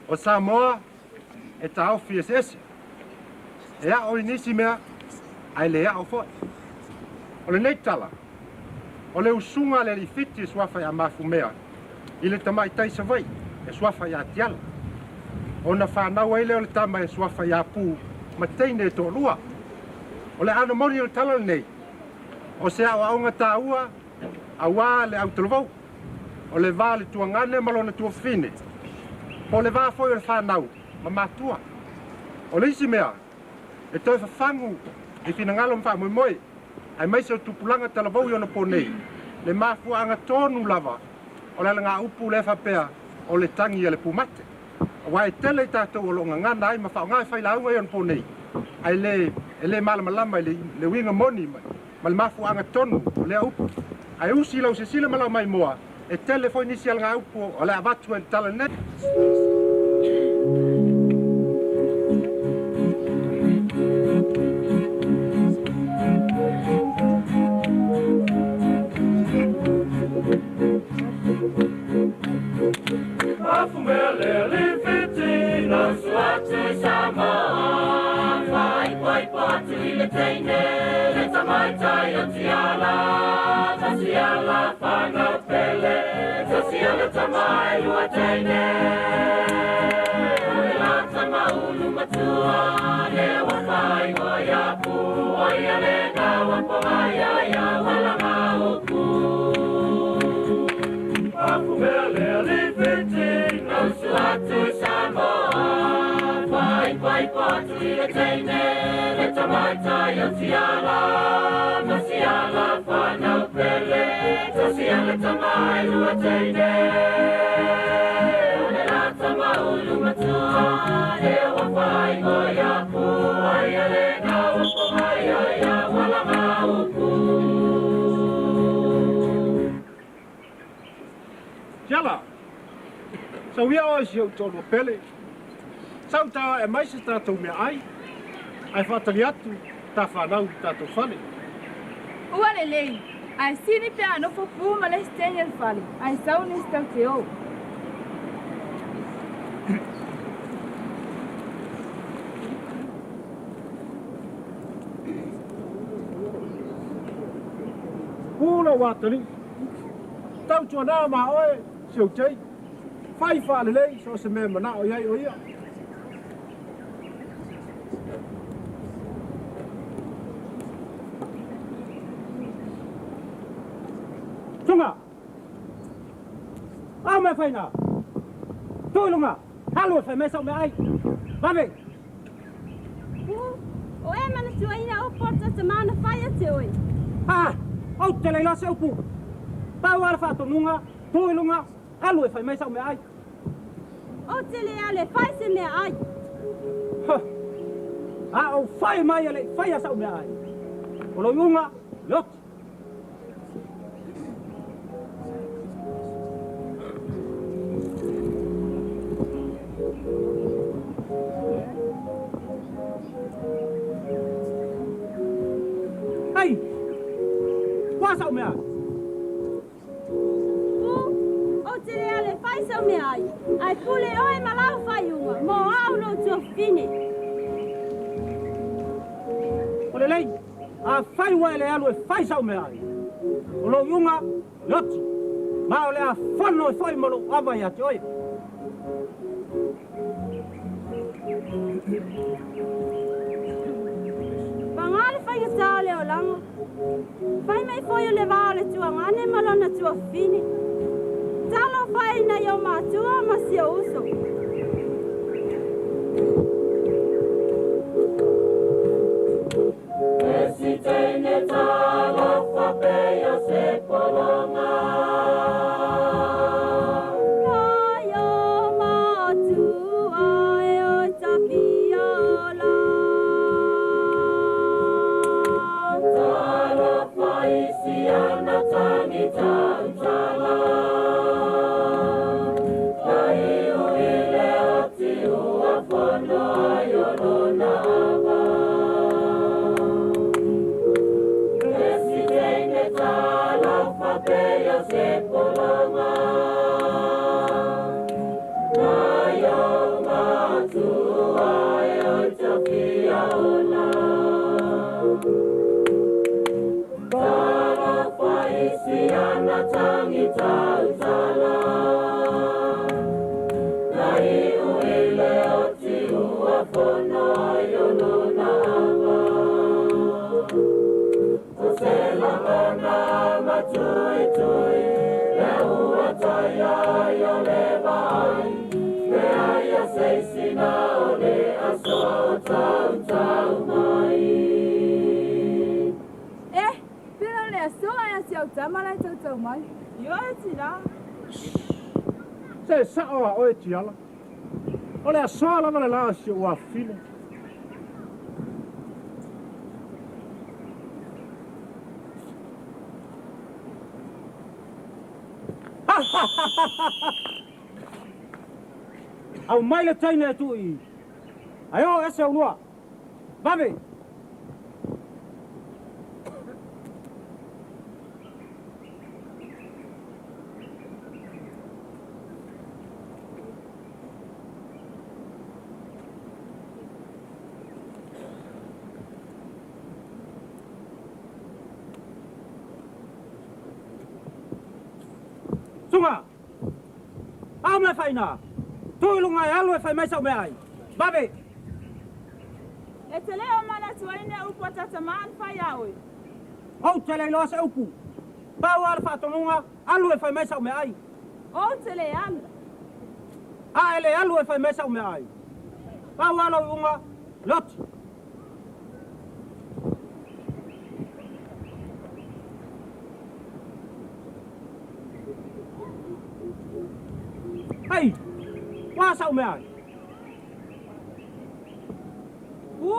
O Samoa e taofi eseese. E a'o i nisi mea ae le a'o foi. O lenei tala, o le usuga a le alii Fiti e suafa ia Mafumea i le tamaitai Savaii e suafa ia Tiala. Ona fanau ai lea o le tama e suafa ia Pu ma teine e toalua. O le aano moni o le tala lenei, o se aoaoga taua auā le autalavou, o le va o le tuagane ma lona tuafafine, po o le va foi o le fanau ma matua. O le isi mea, e toe fafagu i finagalo ma faamoemoe, aemaise o tupulaga talavou i ona po nei, le mafuaaga tonu lava o le alagaupu lea faapea o le tagi a le pumate. Aua e tele i tatou o lo o gagana ai ma faaaoga e failauga i ona po nei, ae le, e le malamalama i le, le uiga moni ma, ma le mafuaaga tonu o lea upu. Ae usi lau silasila ma lau maimoa, e tele foi nisi alagaupu o le a avatu ai le tala lenei. Tiala, sau ia oe si ou toalua pele, sau ta e aumai se tatou meaai, ae faatali atu ta fanau i le tatou fale. Ua lelei, ae sili pe a nofo pu ma le isi teine o le fale, ae sau nisi tatou te o. Pu lou atalii, tautuana ma oe si ou tei, fai faalelei so o se mea e manao i ai o ia. Tunga! Au mea faina! Tuu i luga! Alu e fai mai sau meaai! Vave! Pu, o e manatuaina upu o ta tama na fai ia te oe. Ah! Ou te le iloa se upu! Pau lava le faatonuga, tuu i luga, alu e fai mai sau meaai. Ou te le alu e fai se meaai. Huh! A ou fai mai e le i faia sau meaai. O lou iuga, le oti. Ai! Ua sau meaai? Pu, ou te le alu e fai sau meaai, ae pule oe ma lau faaiuga, mo au lou tuafafine. O lelei, afai ua e le alu e fai sau meaai, o lou iuga, le oti, ma o le a fono ai foi ma lou ava ia te oe. Paga le faigata o le olaga. Fai mai foi o le va o le tuagane ma lona tuafafine. Talofa e i nai ou matua ma si ou uso. Ai o matua e o Tafiola. E, pele o le aso ae a si au tama la e tautau mai. Ioe tina. Se sa'o a oe tiala. O le asoa lava le la o si ou afafine. Aumai le teine e tuu i i. Ae oo ese ulua. Vave! Suga! A mea e fai ina? Tuu i luga e alu e fai mai sau meaai. Vave! E te le o manatuaina upu a ta tama na fai ia oe. Ou te le iloa se upu. Pau lava le faatonuga, alu e fai mai sau meaai. Ou te le alu. A e le alu e fai mai sau meaai. Pau lava lou iuga, Loti. Hei! Ua sau meaai? Pu,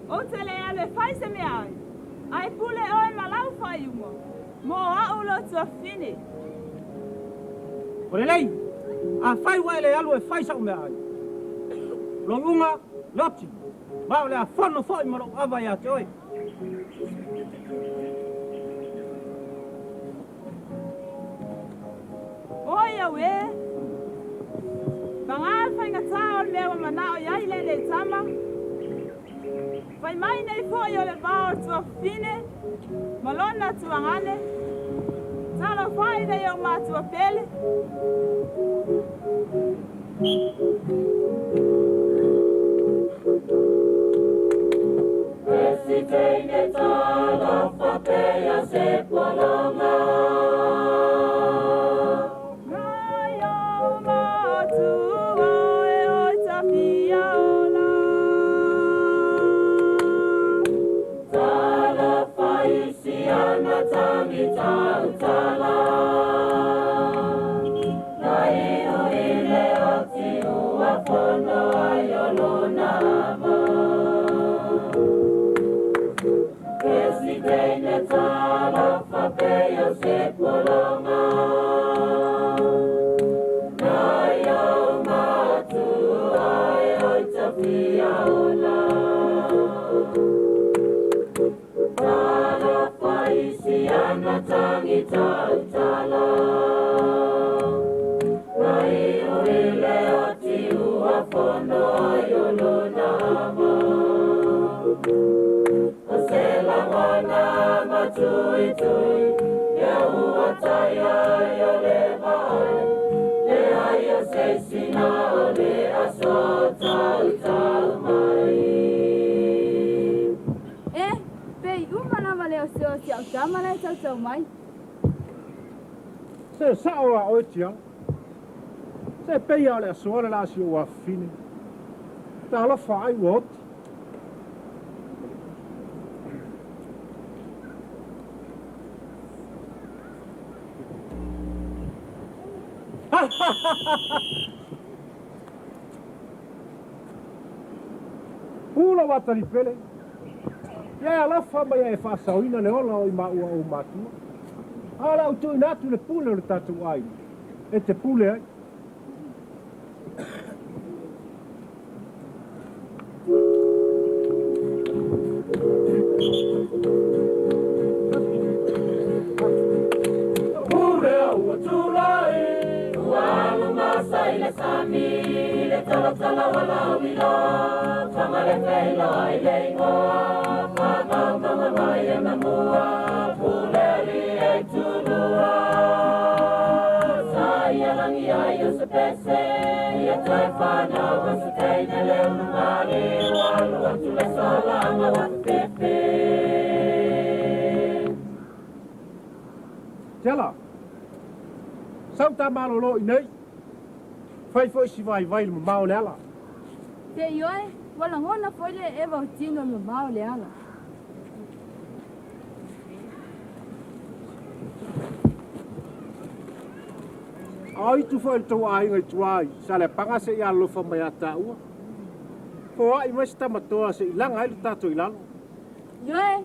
ou te le alu e fai se meaai, ae pule oe ma lau faaiuga, mo au lou tuafafine. O lelei, afai ua e le alu e fai sau meaai, lou iuga, Loti, ma o le a fono foi ma lou ava ia te oe. Oi au e! Paga le faigata o le mea ua manao i ai lenei tama. Fai mai nei foi o le va o le tuafafine ma lona tuagane. Talofa i nei ou matua pele. Nai ou matua e oi tafia ola. E, pe i uma lava le aso a si au tama la e tautau mai. Se sa'o a oe tiala. Se pei lava o le asoa le la o si ou afafine. Talofa ai ua oti. Pu lou atalipele, ia e alofa ma ia e faasaoina le ola o i maua ou matua. A o le a ou tuuina atu le pule o le tatou aiga e te pule ai. Tiala, sau ta malolo i nei, fai foi si vaivai i le mamao o le ala. Se ioe, ua lagona foi le eva o tino i le mamao o le ala. A o itu foi le tou aiga i tua i Saleapaga seia alolofa mai ia taua. Foai mai se tamatoa se i laga ai le tatou i lalo. Ioe,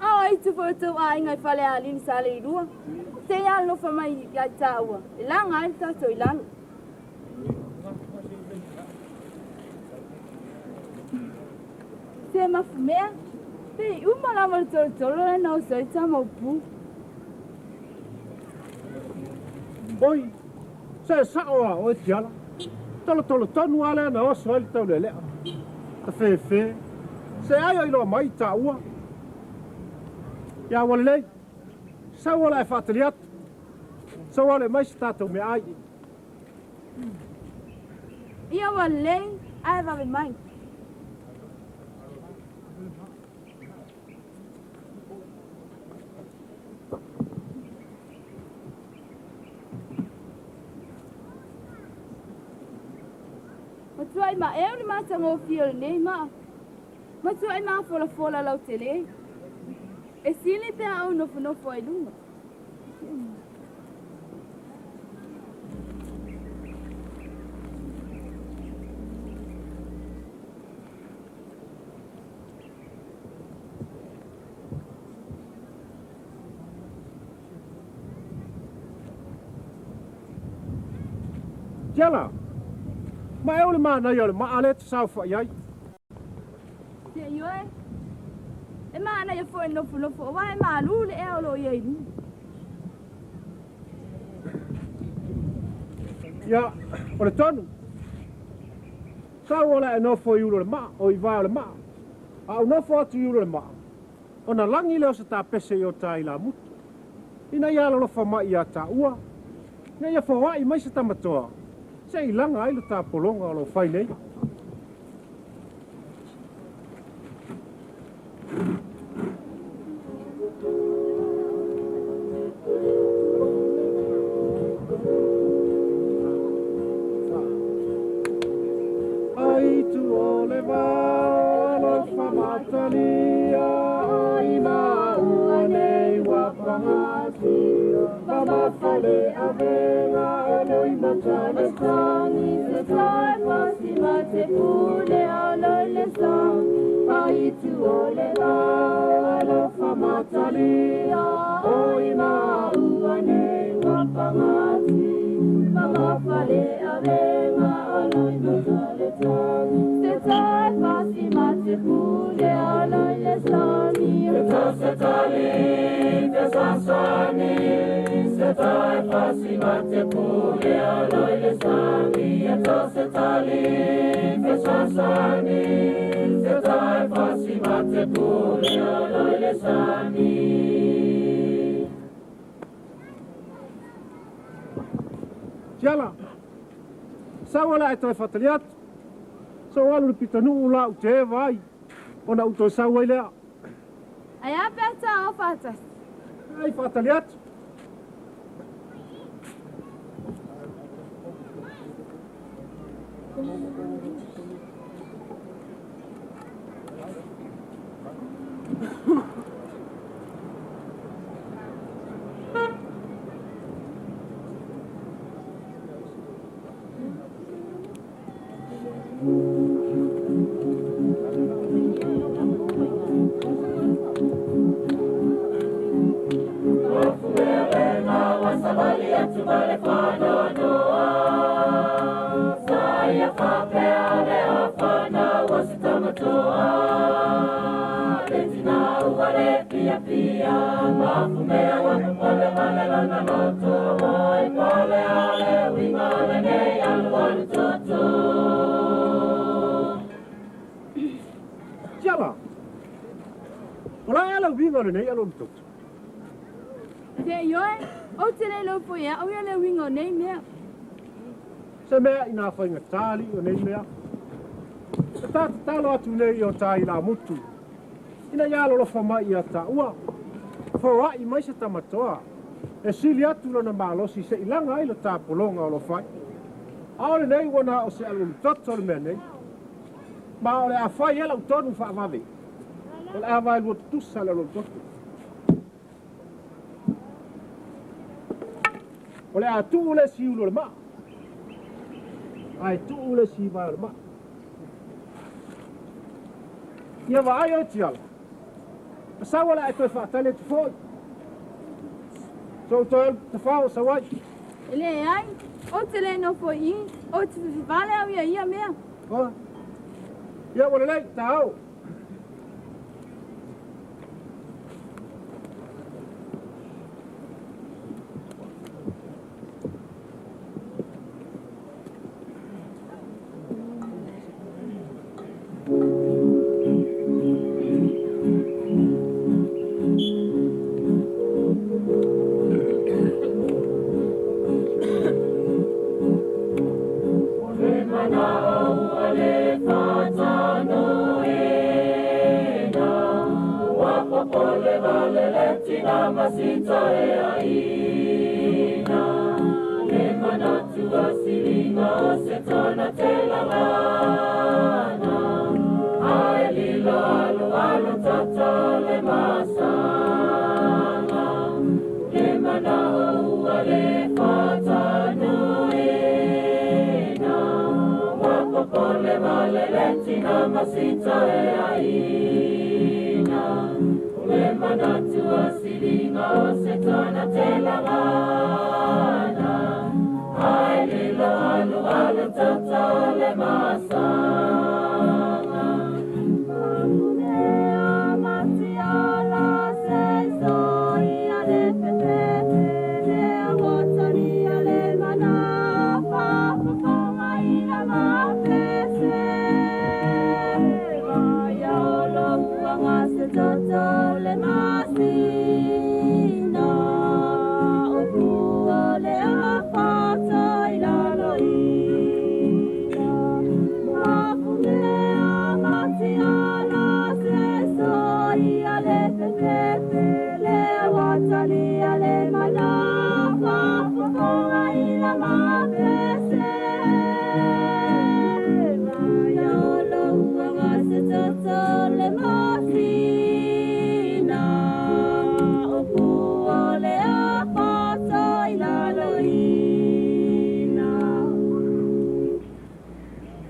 a o itu foi o tou aiga i Falealili Saleilua, seia alolofa mai ia taua, e laga ai le tatou i lalo. Se mafumea, pe i uma lava le tolotolo le na oso ai tama o pu. Oi, se sa'o a oe Tiala. Tolotolo tonu a lea na oso ai le taulealea. Tafefe, se ai o iloa mai i taua. Ia ua lelei, sau ola e faatali atu. Sau ale mai se tatou meaai. Ia ua lelei, ae vave mai. Matuai maeu le matagofie o lenei maa. Matuai mafolafola lautele. E sili pe a ou nofonofo ai luga. Tiala, ma e o le manaia o le maa lea e te saofai ai. Se ioe, e manaia foi le nofonofo aua e malu le ea o lo o i ai i luga. Ia, o le tonu. Sau ola e nofo i ulu o le maa, o i vae o le maa. A ou nofo atu i ulu o le maa, ona lagi lea o se tapese i o ta ilāmutu. Ina ia alolofa mai iā tāua, ina ia foai mai se tamatoa, se i laga ai le tapologa o lo o fai nei. Ai tu o le vao alofa matalia ai maua nei ua pagatia mamafa le avega o loi matale Sani se tai pasi ma te pule o loi le sa ai tu o le vao alofa matalia oi maua nei ua pagatia mamafa le avega o loi matale Se tai pasi ma te pule o loi le sani Tiala, sau ola e toe faatali atu. Sou alu i le pitonuu la ou te eva ai, ona ou toe sau ai lea. Ae a pe a ta o faatasi? Ai faatali atu. Tiala, o la e ala uiga o lenei alo toto. Se ioe, ou te le iloa foi e au ia le uiga o nei mea. Se mea i nā faigata alii o nei mea. E ta tatalo atu nei i o ta ilāmutu, ina ia alolofa mai ia tāua, foai mai se tamatoa. E sili atu lona malosi seʻi laga ai le tapologa o lo fai. A o lenei ua na o se alualutoto le mea nei. Ma o le a fai e lau tonu faavave. O le a vaelua tutusa le alualutoto. O le a tuu le isi i ulu o le maa, ae tuu le isi i vae o le maa. Ia vaai oe Tiala, masau o le a e toe faatali atu foi. Sou toe alu tafao o Sauai. E leai, ou te le nofo i i, ou te fififale au ia ia mea. Oh. Ia ua lelei, taao.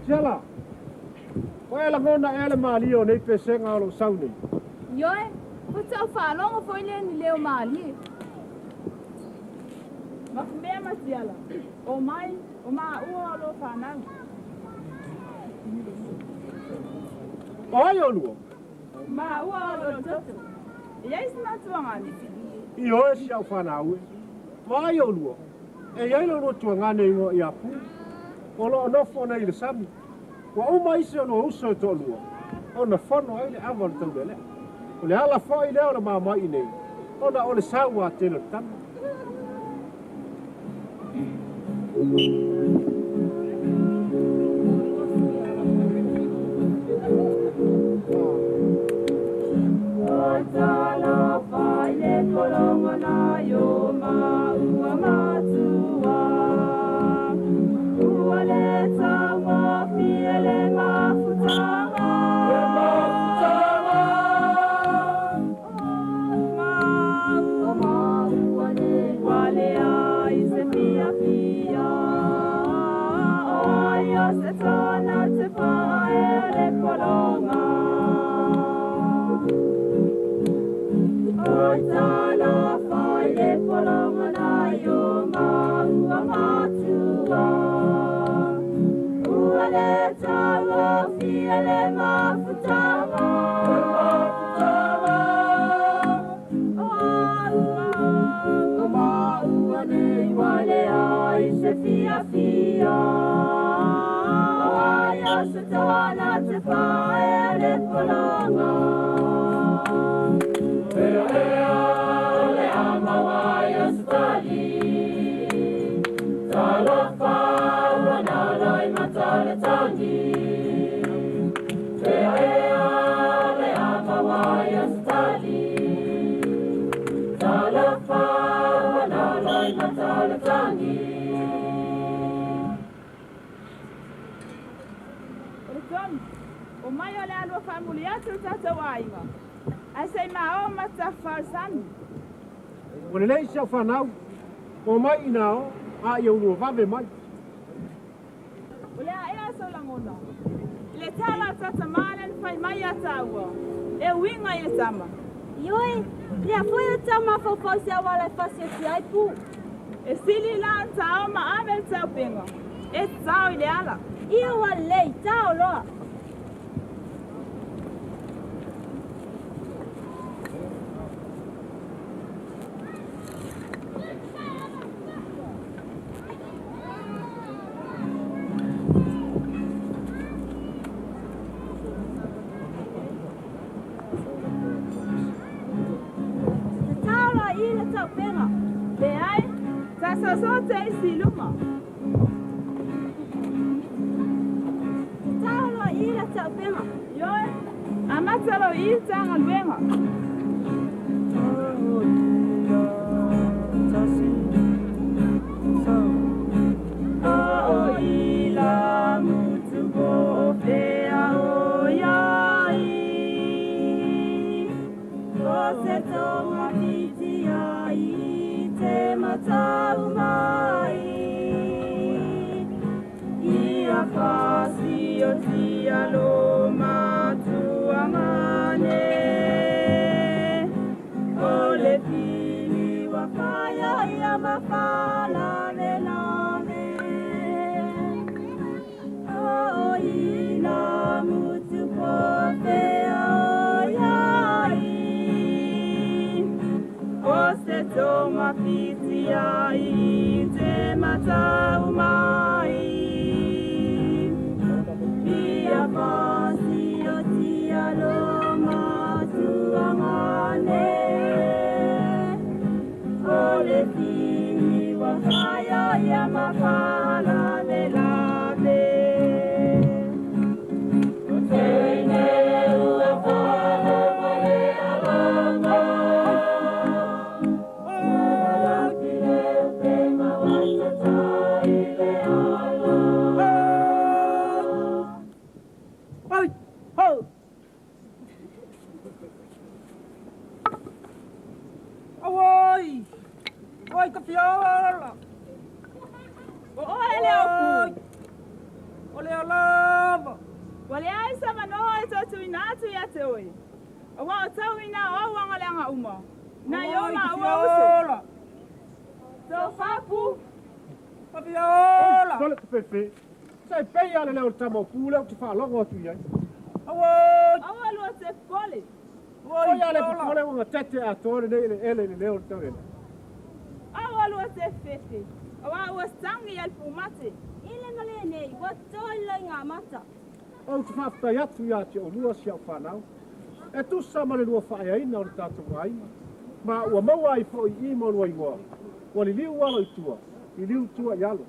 Tiala, ua e lagona ea le malie o nei pesega o lou sau nei? Ioe, ua tau faalogo foi lea ni leo malie. Mafumea ma Tiala, o mai, o maua o lo whanau. O ai olua? Maua o lo toto. E iai se matuagane. Ioe si au whanau e. O ai olua? E iai lo lua tuagane ingoa ia Pulu. O loo nofo nei i le sami. Ua uma isi o lua uso e toalua, ona fono ai le ava o le taulealea. O le ala foi lea o le mamoa'i nei, ona o le sau a tele o le tama. mai o le a lua faamuli atu le tatou aiga, ae se i maoa ma tafafao i le sami. Ua lelei si au fanau, o mai ina o, a ia ulua vave mai. O le a ea sou lagona i le tala a ta tamā lea na fai mai ia tāua e uiga i le tama? Ioe, lea foi o tau mafaufau i se auala e fasi atu ai pu. E sili la ona taao ma ave le taupega e tatao i le ala. Ia ua lelei, tao loa. Tatao loa i le taupega. Leai, ta soso te isi i luma. Tatao loa i le taupega. Ioe, amata loa i i le ta galuega. O ila mutu po fea o iai O se tonga whiti ai te matau mai. Ia fasi o tia lo matuangane O le fili wa Whaia ia mawhala le lave. O ila mutu po fea o iai. O se tonga whiti ai te matau mai Ia fasi o tia lo matuangane. O le fili wa whaia ia mawhala le lave. O teine ua whala ma le alanga. Ki le upema wa tata i le ala. Oi, ho. Oi, oi ka fiola. O oe le opu. O le alava. Ua leai se avanoa e toe tuuina atu ia te oe. Auā o tauina o au agaleaga uma. Nai o Oi, ka maua uso. fiola. Tofa pu. Ka fiola. Sole te fefe. Sa e pei ale leo le tama o pu lea ou te faalogo atu i ai. Oi, Aua lua te popole. oi, O ia le popole ua gatete atoa lenei eleele i le leo o le tauele. Aua lua te fefe. Auā ua setagi ia le pumate. I le ma lenei, ua toi loiga mata. Ou te faafetai atu ia te oulua si au fanau. E tusa ma le lua faaeaina o le tatou aiga. Ma ua maua ai foi i i ma lua igoa. Ua liliu alo i tua, liliu tua i alo.